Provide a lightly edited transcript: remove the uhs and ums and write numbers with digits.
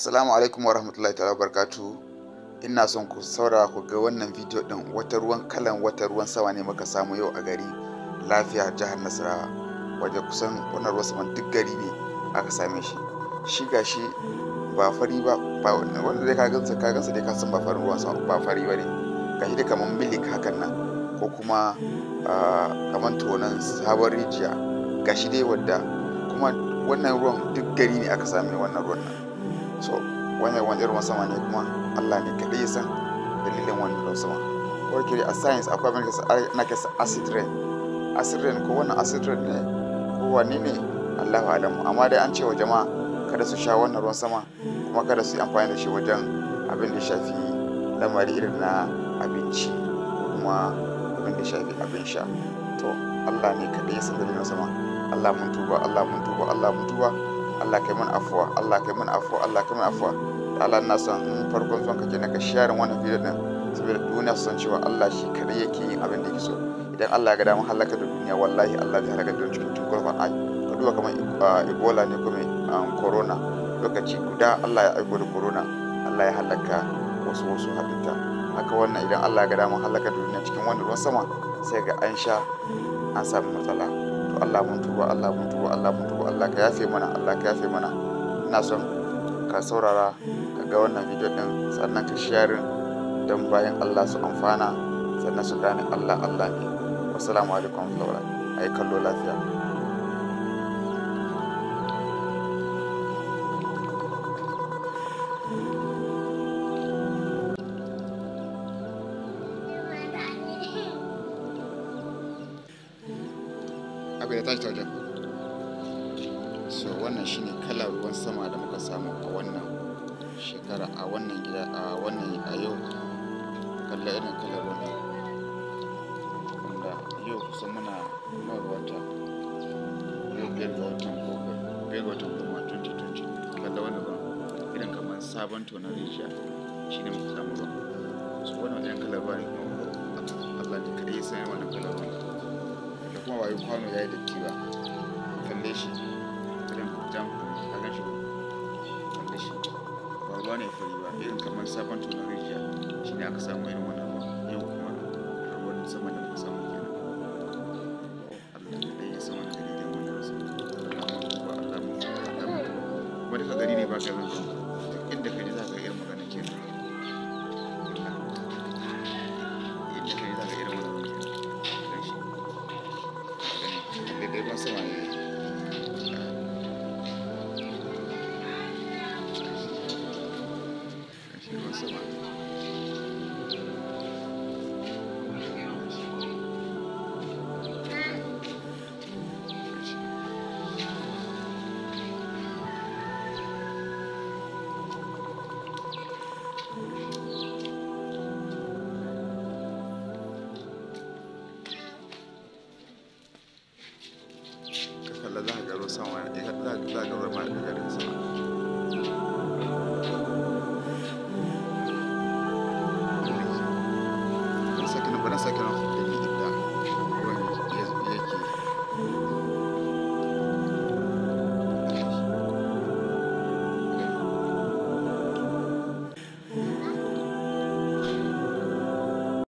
Assalamu alaikum wa rahmatullahi ta'ala barkatu. Ina son ku saurara ku ga wannan bidiyo din. Wata ruwan kalan wata ruwan sama ne muka samu yau a gari Lafiya, jihar Nasarawa. Waje kusan wannan ruwan saman duk gari ne aka same shi. Shi gashi ba fari ba, ba wanda dai ka gansa dai ka san ba farin ruwan sama, ba fari bane. Gashi dai kaman milik hakan nan, ko kuma kaman tonon sabon rijiya. Gashi dai wadda kuma wannan ruwan duk gari ne aka same wannan ruwan nan. So wannan wani ruwan sama ne kuma Allah ne kaɗai ya san dalilin wannan ruwan sama. Ko da a science akwai abin da ana kasa acid rain. Acid rain ko wannan acid rain ne ko wanne ne, Allahu alamu. Amma dai an ce wa jama'a kada su sha wannan ruwan sama, kuma kada su yi amfani da shi wajen abin da shafi lamari irin na abinci ko kuma abin da shafi abin sha. To Allah ne kaɗai ya san dalilin sama. Allah mun tuba, Allah mun tuba, Allah mun tuba. Allah kai mana afuwa, Allah kai mana afuwa, Allah kai mana afuwa. Da Allah ina son in farkon zuwan ka kenan ka share wannan video din, saboda duniya su san cewa Allah shi kadai yake yin abin da yake so. Idan Allah ya ga damar halaka da duniya, wallahi Allah zai halaka da cikin tun ai. Ka duba kamar Ebola ne kuma corona, lokaci guda Allah ya aiko da corona, Allah ya halaka wasu halitta. Haka wannan idan Allah ya ga damar halaka da duniya cikin wannan ruwan sama, sai ga an sha an samu matsala. To Allah mun tuba, Allah mun tuba, Allah mun tuba, Allah ka yafe mana, Allah ka yafe mana. Ina son ka saurara ka ga wannan bidiyo din, sannan ka share don bayan Allah su amfana, sannan su gane Allah Allah ne. Wassalamu alaikum warahmatullahi wabarakatuh. Ayi kallo lafiya. Abu ya tashi ta wajen. So wannan shine kalar ruwan sama da muka samu a wannan shekara a wannan gida a wannan a yau. Kalla irin kalar wannan wanda yau kusan muna nawa ga wata, yau 5 ga watan 7, 5 ga watan 10 2020. Kalla wannan ruwan irin kamar sabon tonon rijiya shine muka samu ruwan. So wannan irin kalar ruwa ne kuma Allah ne kaɗai ya san wannan kalar ruwan. Da kuma wayo kwano ya yi datti ba. Kalle shi irin jam, ka gan shi ko? Kalle shi ba ruwa ne fari ba, irin kamar sabon tonon rijiya shine aka samu irin wannan ruwan. Yau kuma ruwan sama da muka samu kenan. Allah kaɗai ya san wannan dalilin wannan ruwan sama. Allah mun tuba, Allah mun tuba, Allah mun tuba. Kuma duka gari ne ba ka zan duk inda ka je za ka ga irin maganar kenan. Allah inda ka je za ka ga irin wannan ruwan kenan. Gan shi. Daidai ruwan sama ne. Gashi ruwan sama. Gashi. Ka kalla za ka ga ruwan sama, za ka ga ruwan ma daga garin sama.